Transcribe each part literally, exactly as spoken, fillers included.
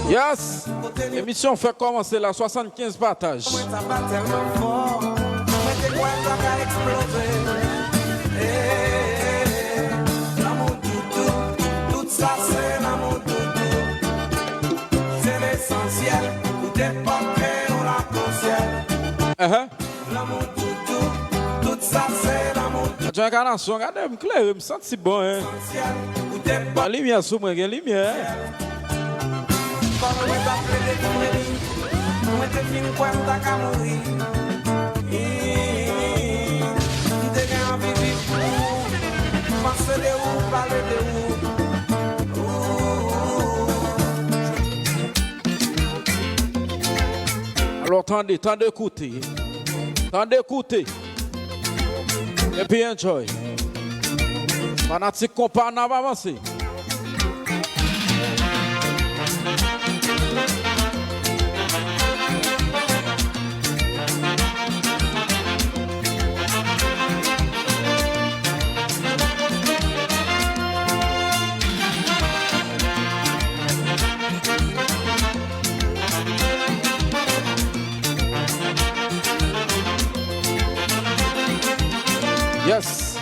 Yes! Emisyon fèk kòmanse la, swasannkenz pataj. Mwen tap bat tèlman fò, mwen te kwè l ta ka eksploze. Eh, lanmou doudou, tout sa se lanmou doudou. Se lesansyèl, ou te pote yon lakansyèl. Aha. Lanmou doudou, tout sa se lanmou doudou. Adjwen Enkanasyon, gade m klere, m santi bon, en. Gen limyè sou mwen, gen limyè. Kòm mwen t ap plede kouri, mwen te fin kwè m ta ka mouri. M te gen anvi viv pou ou, panse de ou, pale de ou. Alò, tande, tande, koute. Tande, koute. Epi enjoy. Fanatik konpa, n ap avanse. Yes.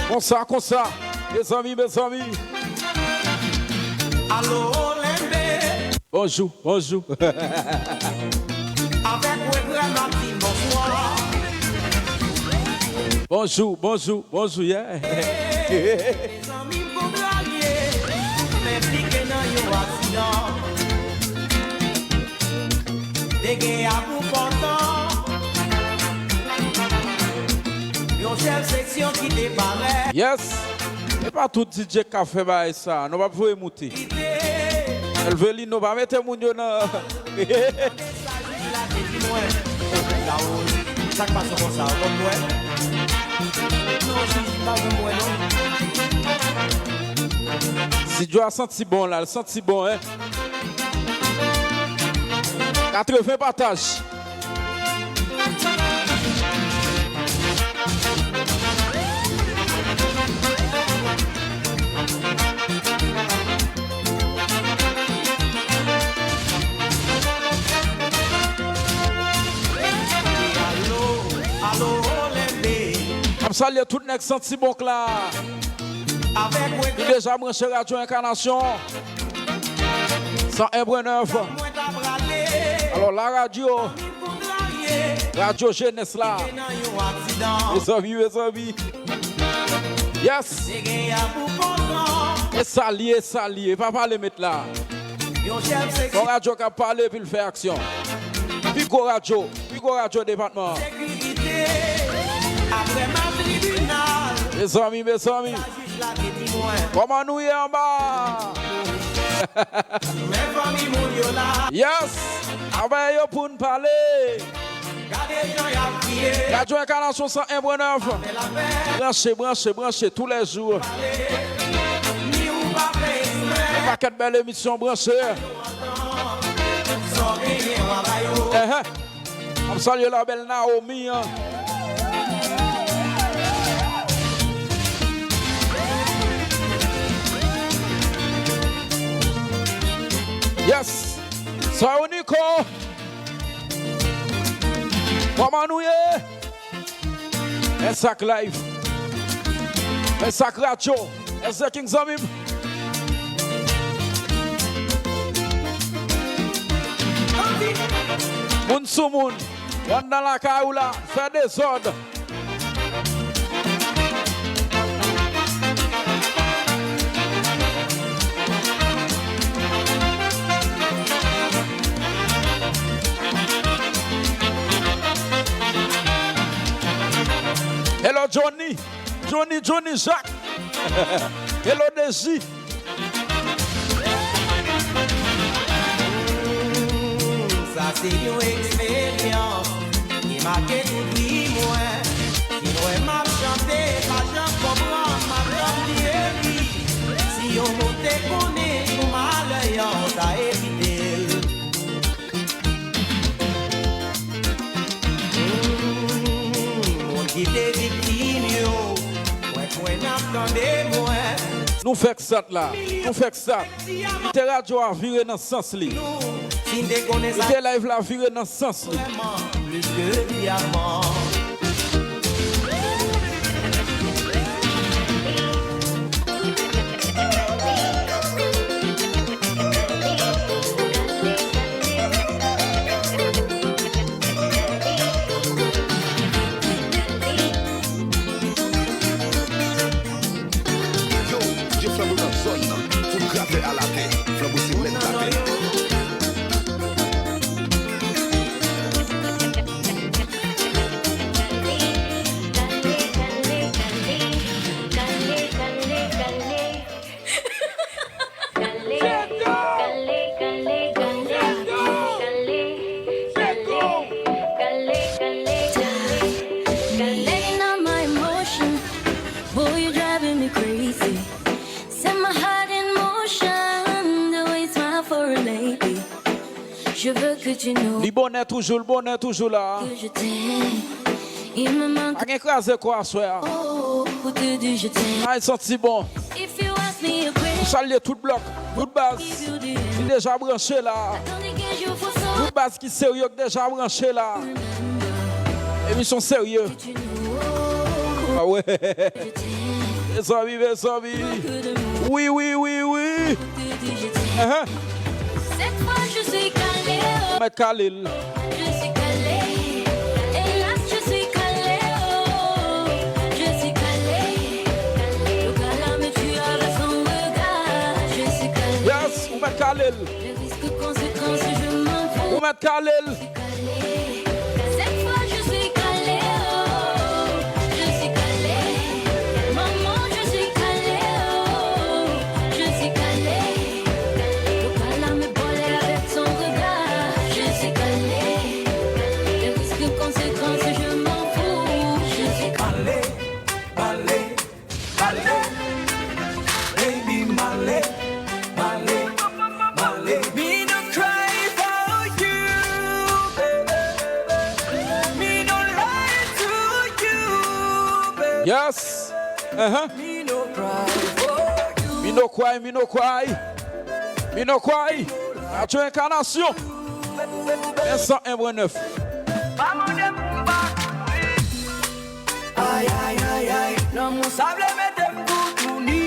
Konsa, konsa. Mezanmi, mezanmi. Alo, Olenbe. Bonjou, bonjou. Avèk regrè, m ap di bonswa. Bonjou, bonjou, bonjou, yeah. Mezanmi, m kontrarye, m enplike nan yon aksidan. Te gen abou pòtan. Yon chèf seksyon ki te parèt. Yes. E pa tout D J k ap fè bagay sa. Nou p ap voye moute. Elvelino, pa mete moun yo nan. Sa jij la te di mwen. Sa k pase konsa, w konn mwen? Non, jij pa janm mwen, non. Sidyo a santi bon la, l santi bon, en. Katreven pataj. Alo, alo, Olenbe. M ap salye tout nèg Santi Bon k la. Ki deja branche Radyo Enkanasyon san en pwen nèf. Alò, la radyo, radyo jenès la. Mezanmi, mezanmi. Yes. E sa l ye, e sa l ye. Pa pale met la. Yon radyo k ap pale epi l fè aksyon. Pi gwo radyo, pi gwo radyo depatman an. Mezanmi, mezanmi. Kòman nou ye anba? Yes. Avè yo pou n pale. Radyo Enkanasyon san en pwen nèf. Branche, branche, branche toulèjou. Yon pakèt bèl emisyon branche. Enhen. M ap salye la bèl Naomi an. Yes. Sa yo, Nico. Kòman nou ye? Èsak Live. Èsak Radyo. Èsak King zanmi m. Moun sou moun. Ou anndan lakay ou la. Fè dezòd. Hello, Johnny. Johnny, Johnny Jacques. Hello, Desi. Sa se yon eksperyans ki make tout vi mwen. Si m wè m ap chante, pa janm konprann, m ap tann li epi. Si yon moun te konnen pou malè an, ta evite l. Hmm, moun ki te viktim yo, mwen kwè n ap tande mwen. Nou fèk sat la. Nou fèk sat. Kite radyo a vire nan sans li. Kite live la vire nan sans li. Yo, je flanbo nan zòn nan, tout gratè alatè, flanbo se lèt latè. Kale nan my emotion. Boy, you driving me crazy. Set my heart in motion. The way you smile for a lady. Je veux que tu nous. Li bonè toujou, li bonè toujou la. Que je t'aime. Il me manque. Pa gen kraze kò aswè a. Oh, pour te dire je t'aime. Ay, santi bon. If you ask me a question. Salye tout blòk, tout baz. Ki deja branche la. Tout baz ki serye, ki deja branche la. Emisyon serye. Awe. Mezanmi, mezanmi. Wi, wi, wi, wi. Ou mèt kale l. Yes, ou mèt kale l. Ou mèt kale l. Yes. Uh-huh. Mi no kway, mi no kway. Mi no kway. Radyo Enkanasyon. Cent un point neuf. Ay, ay, ay, ay. Lanmou sa vle mete m toutouni.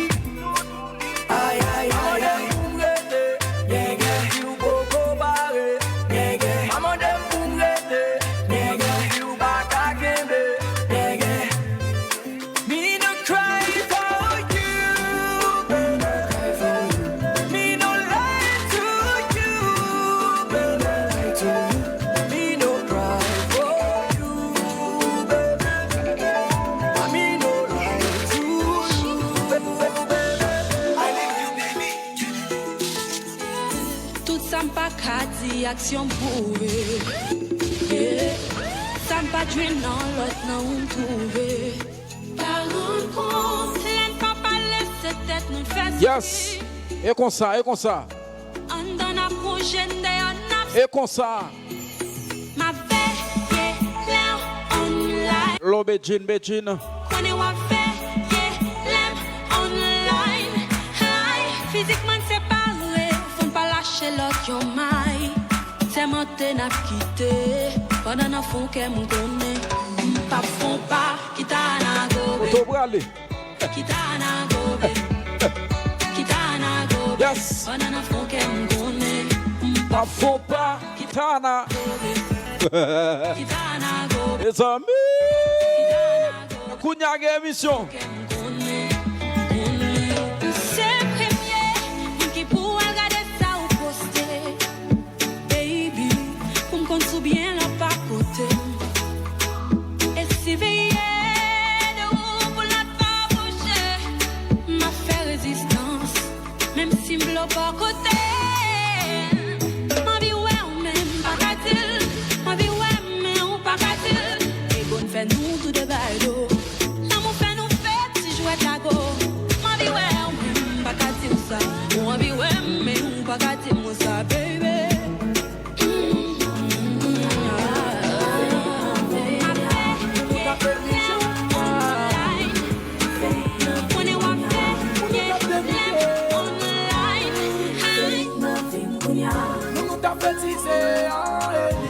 Ay, ay, ay, ay. Mande m pou m rete. Nègè, si w poko pare. Nègè, pa mande m pou m rete. Nègè, si w pa ka kenbe. Nègè. Mi no cry for you, baby. Mi no lie to you, baby. Mi no cry for you, baby. Mi no lie to you, baby. I love you, baby. Tout sa m pa ka di, aksyon m pwouve. Yeah. Sa m pa t jwenn nan lòt nan ou m twouve. Pa rann kont, lè n pa pale, se tèt nou n fè soufri. Yes. E konsa, e konsa. Anndan n ap wonje, deyò n ap. E konsa. M ap veye lè w online. Lon Bedjine, Bedjine. Konnen w ap veye lè m online. Ay, fizikman n separe, fò n pa lache lòt yon may. Sèmante n ap kite, pandan nan fon kè m konnen m p ap fon pa. Kitana gobe. Kote w prale? Kitana gobe. Kitana gobe. Yes. Pandan nan fon kè m konnen m p ap fon pa. Kitana. Kitana gobe. Mezanmi. Kitana gobe. Kounye a gen emisyon. Kè m konnen, konnen. Se premye moun ki pou al gade sa ou poste. Baby, pou m konn si w byen lè w pa kote m. E siveye de ou pou lòt pa pwoche. M ap fè rezistans, menm si m vle w bò kote m. M anvi wè w men m pa ka di l. M anvi wè m men ou pa ka di l. Ego n fè nou toude bay do. Lanmou fè nou fèt.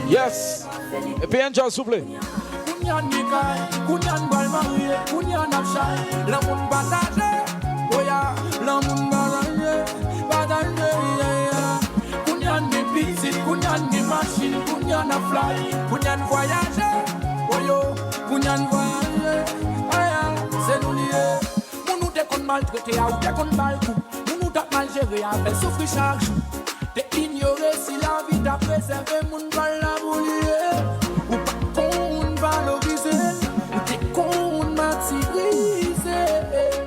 Yes. Epi enjoy, souple. Kounye a n gen kay, kounye a n pral marye, kounye a n ap chay. Lanmou n pataje, oya, lanmou n pataje, pataje, yeah, yeah. Kounye a n gen pitit, kounye a n gen machin, kounye a n ap fly, kounye a n vwayaje, oyo, kounye a n vwayaje, aya, se nou li ye. Moun ou te konn maltrete a, ou te konn ba l kou. Moun ou t ap mal jere a, fè l soufri chak jou. Te inyore si lavi t ap rezève moun pa l la pou li ye. Ou pa t konn valorize l, ou te konn matirize l.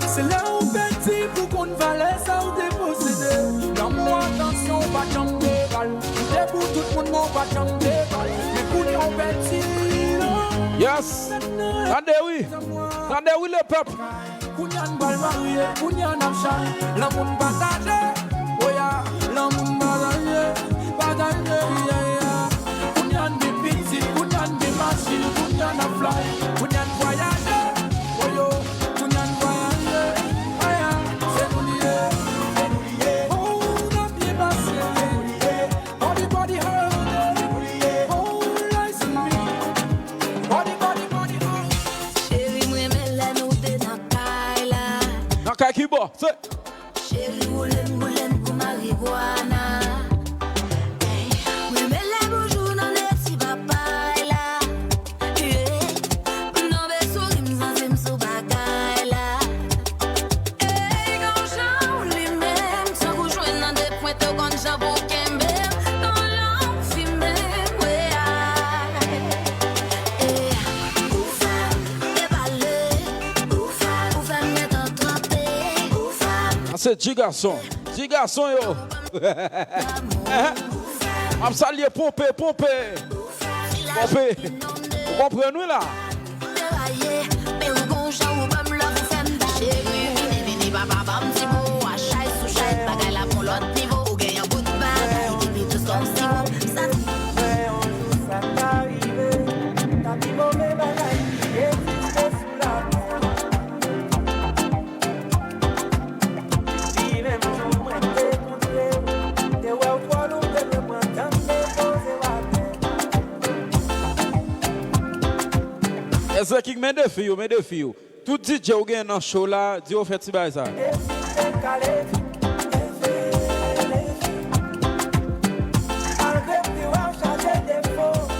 Se lè ou pèdi pou konn valè sa ou te posede. Lanmou, atansyon, ou pa t janm te ba l. Ou te pou tout moun, men ou pa t janm te ba l. Men kounye a ou pèdi l. Yes. Tande wi. Tande wi, le pèp. Kounye a n pral marye, kounye a n ap chay. Lanmou n pataje, oya, lanmou n pataje, pataje, yeah, yeah. Kounye a n gen pitit, kounye a n gen machin, kounye a n ap fly, kounye a n vwayaje, oyo, kounye a n vwayaje, aya, se nou li ye, se nou li ye. Oh, n ap byen pase, se nou li ye. Body, body, holiday, oh, nice and me. Body, body, body, holiday. Cheri, m renmen lè nou te nan kay la. Nan kay ki bò? Se Cheri, woule m, woule m kou marigwana. M renmen lè bonjou nan neti papay la. Yeah. M tonbe sou li, m santi m sou bagay la. Ey, gon jan w limen m, tankou jwenn nan de pwent, ou konn jan pou kenbe m. Gon jan w fimen m, wi, ay. Ey, ou fè m depale, ou fè m, ou fè m gentan tranpe, ou fè m. A se ti gason, ti gason yo. M ap salye Ponpe, Ponpe. Ponpe. Ou konprann wi la. Cheri, vini, vini, papa, ban m ti mo. A chay sou chay, bagay la pran lòt nivo. Ou gen yon bout bagay ki pi dous kòm siwo. Sa Ezra King, men defi yo, men defi yo. Tout D J ou gen nan show la, di yo fè ti bagay sa.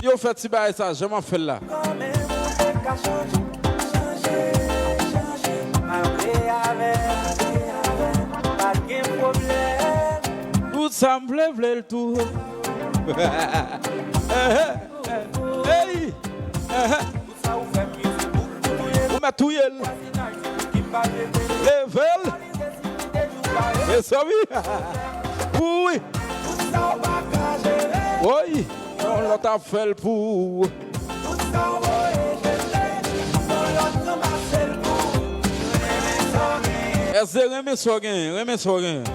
Yo fè ti bagay sa, jan m ap fè l la. Tout sa m vle, vle l tou. Hey! Ou mèt touye l. Leve l. Mezanmi. Wi. Woy. Yon lòt ap fè l pou ou. Èske renmen sa w genyen, renmen sa w genyen.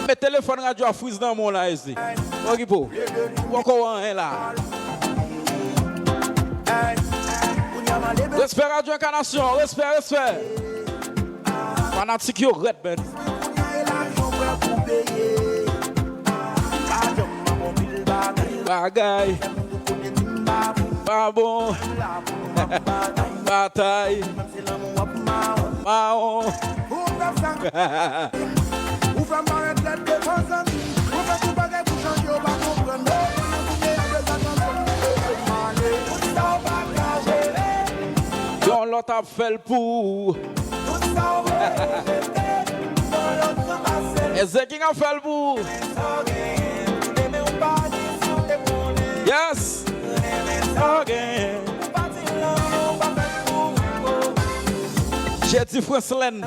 Met telefòn radyo a friz nan men w la, Ezi. Okipe w. Poko wè anyen la. Respè Radyo Enkanasyon, respè, respè. Fanatik yo rèd, man. Bagay pa bon. Batay. Mawon. Ou fè m parèt lèd devan zanmi. Ou fè tout bagay pou chanje, ou pa konprann. Ou konnen kounye a bezwen konprann. Ou ale. Tout sa w pa ka jere. Yon lòt ap fè l pou ou. Tout sa w vle jete. Yon lòt nan pase l. Ezra King ap fè l pou ou. Sa w genyen, ou renmen ou pa di si w te konnen. Yes. Renmen sa w genyen. Jedi Franslèn.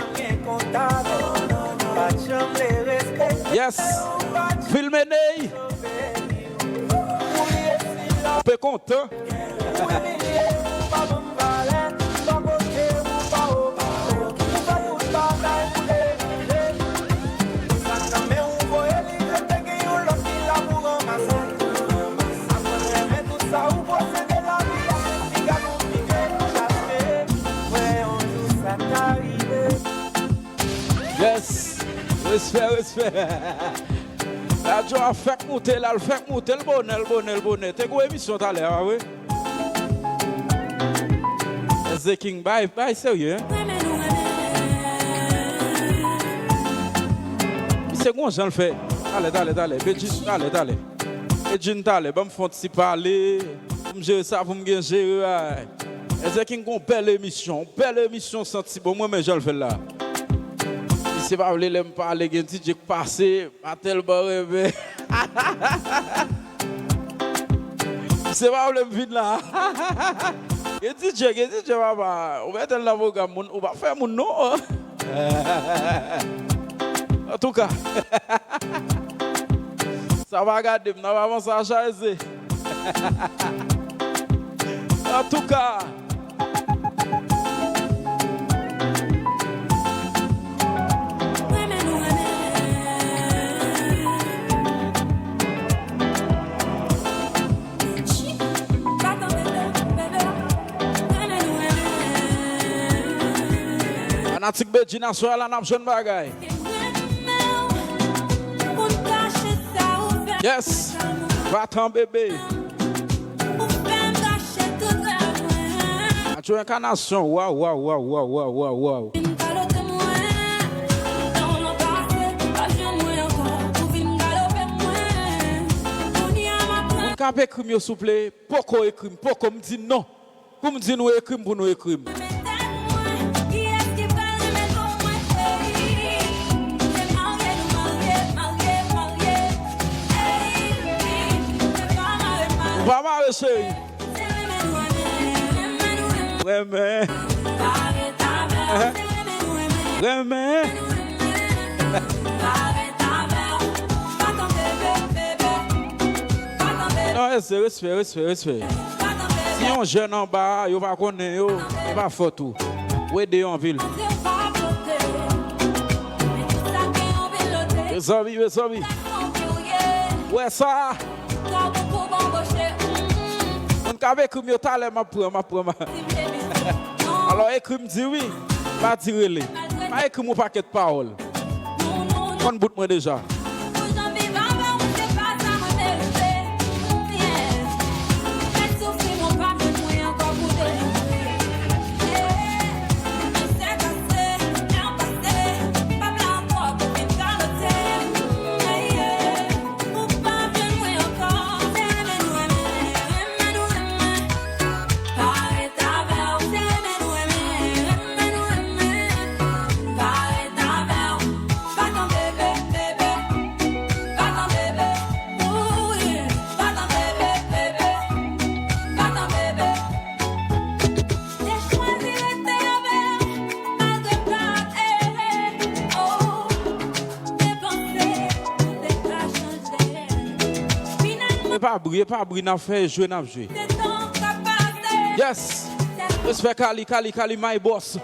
Yes. Filme Ney. Pe kontan. Yes. Respè, respè. Radyo a fèk moute la, l fèk moute l bonè, l bonè, l bonè. Te gon emisyon talè a, pa vre? S D King, bay, bay serye, hein? Misye gon jan l fè. Talè, talè, talè. Bedjine, talè, talè. Bedjine, talè. Ban m fè yon ti pale. Pou m jere sa, pou m gen jere a. S D King gon bèl emisyon. Bèl emisyon, santi bon. Mwen, men jan l fè l la. Misye pa vle lè m pale, gen D J k pase. Pa tèlman renmen. Misye pa vle m vin la. Gen D J, gen D J, papa. Ou mete l nan pwogram moun, ou pa fè moun non. Antouka. Sa va gade m, nan pa panse a chaje. Antouka. Fanatik Bedjine aswè a la n ap jwenn bagay. Yes. Vatan bebe. Adjo Enkanasyon. Waw, waw, waw, waw, waw, waw, waw. Moun k ap ekri m yo souple, poko ekri m, poko m di non. Pou m di nou ekri m, pou nou ekri m. Ou pa mare, cheri. Renmen. Renmen. Non, respè, respè, respè, respè. Si yon jèn anba, yo pa konnen yo, se pa fòt ou. Ou ede yo anpil. Mezanmi, mezanmi. Ou wè sa? Moun k ap ekri m yo talè, m ap pran, m ap pran. Alò, ekri m di wi, pa di rele. Pa ekri m yon pakèt pawòl. Konn bout mwen deja. E pa bri, e pa bri, n ap fè e jwe, n ap jwe. Yes! Respè Kali, Kali, Kali, my boss.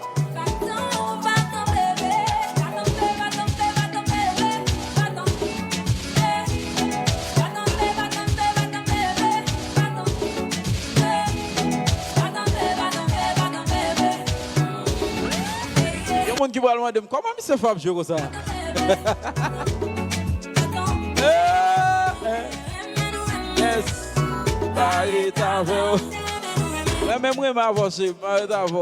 Yon moun ki pral mande m, kòman misye fè ap jwe konsa? Eh, eh. Yes. Pa ret avè w. Mwen menm renmen avè w, cheri. Pa ret avè w.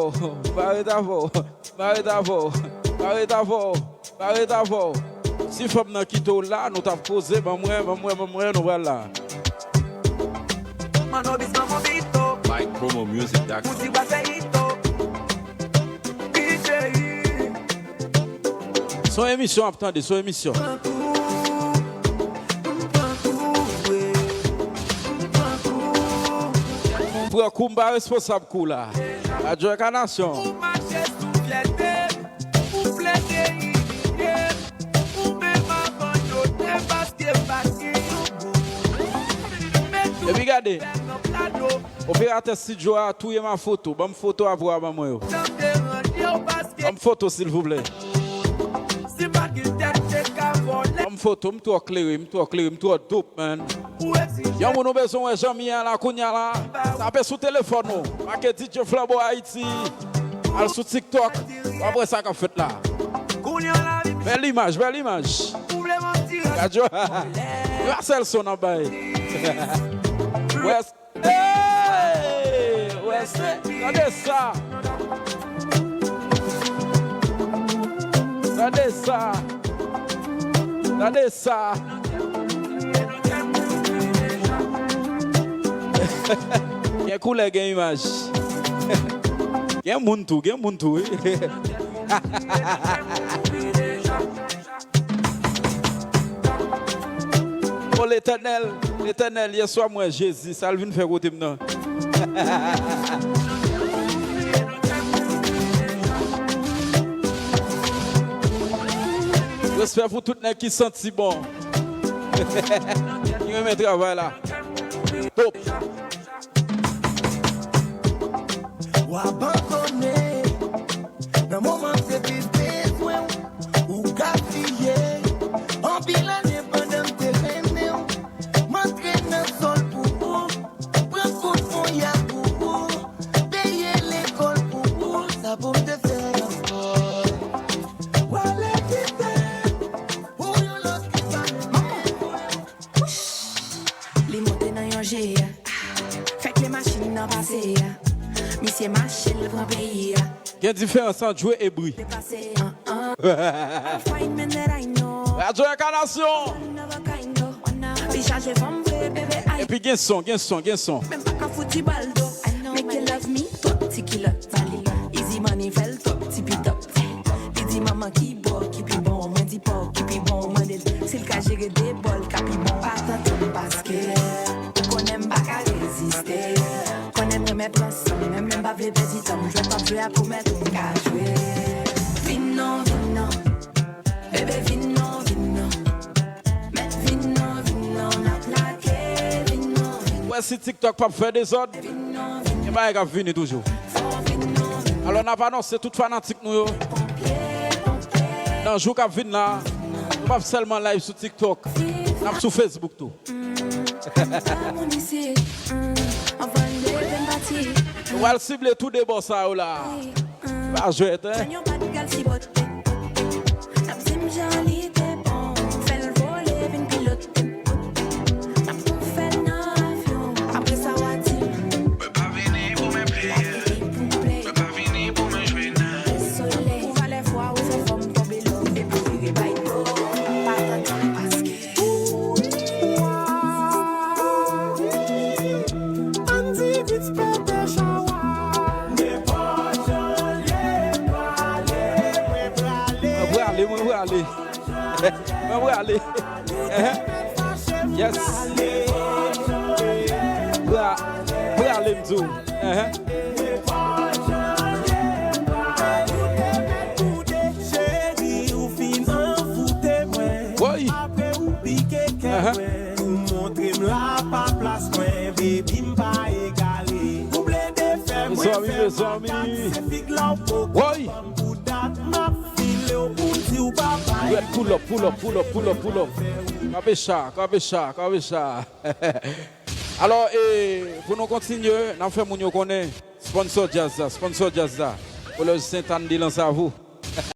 Pa ret avè w. Pa ret avè w. Pa ret avè w. Pa ret avè w. Si fanm nan kite w la, nou t ap koze, ban mwen, ban mwen, ban mwen, nou pral la. Mano bis, vamos visto. Mike Promo Music dot com. Son emisyon ap tande, son emisyon. Pran kou, m pa responsab kou la. Radyo Enkanasyon. Epi gade. Operatè estidyo a touye m a foto. Ban m foto a pou w a ban mwen yo. Ban m foto, silvouplè. Ban m foto, m twò klere, m twò klere, m twò dope, man. Yon moun ou bezwen wè jan m ye a la, kounye a la. Tape sou telefòn ou. Make D J Flanbo Ayiti. Al sou TikTok, w ap wè sa k ap fèt la. Bèl imaj, bèl imaj. Radyo, se pa sèl son n ap bay. Wè, hey! Wè, se, tande sa. Tande sa. Tande sa. Gen koulè, gen imaj. Gen moun tou, gen moun tou, wi. O Letènèl, Letènèl, yèswa m wè Jezi, sa l vin fè kote m nan. Respè pou tout nèg ki santi bon. Ki renmen travay la. Top. W abandone nan moman m te pi bezwen w, ou gaspiye anpil ane pandan m te renmen w. M antre nan zòn pou ou, pran kout ponyèt pou ou, peye lekòl pou ou, sa pou m te fè ankò. W ale kite m pou yon lòt ki pa renmen mwen. Li monte nan yon G A, fè kle machin nan pase a. Misye mache, l pran peyi a. Gen diferans ant jwe e bri. Deplase, uh, uh. I'm fine, man, that I know. Radyo Enkanasyon. One of a kind, oh. Li chaje fanm vre, bebe, ay. Epi gen son, gen son, gen son. Menm pa ka fout ti bal do. Make you love me, twòp ti kilòt. Easy money, fè l twòp ti pitòp. Li di manman ki bò ki pi bon, mwen di pa w ki pi bon, mande l si l ka jere de bò l ka pi bon. Pa tann tann paske ou konnen m pa ka reziste. Konnen m renmen pran san m, menm lè m pa vle pèdi tan m. Jwèt m ap jwe a komèt ou m ka jwe. Vin non, vin non. Bebe, vin non, vin non. Mèt vin non, vin non, n ap lage, vin non, vin non. Wè si TikTok p ap fè dezòd. Gen bagay k ap vini toujou. Alò, n ap anonse tout fanatik nou yo. Nan jou k ap vin la, nou p ap sèlman live sou TikTok. N ap sou Facebook tou. Nou pral sible tou de bò sa yo la. Pa jwèt, hein? Mwen pa vini pou mwen pleye. Mwen pa vini pou mwen jwe nan. Ou valè fwa ou fè fò m tonbe lòk epi vire bay do. Pa tann tan paske. Andy Beats pete chawa. Nenpòt jan l ye, prale, mwen prale. Mwen prale, mwen prale. Mwen prale. Ehe. Yes. Pra-, prale m di w. Ehe. Cheri, ou fin anvoute mwen. Woy. Apre ou pike kè mwen. Ou montre m la pa plas mwen. Baby, m pa egale. Ou plede fè mwen fè makak. Se fig la w poko ban m pou dat m ap file w pou di w babay. Red, pull up, pull up, pull up, pull up, pull up. Kanpe cha, kanpe cha, kanpe cha. Alò, e, pou nou kontinye, n ap fè moun yo konnen sponsò djaz la, sponsò djaz la. Kolèj Sentàn de Lansavou.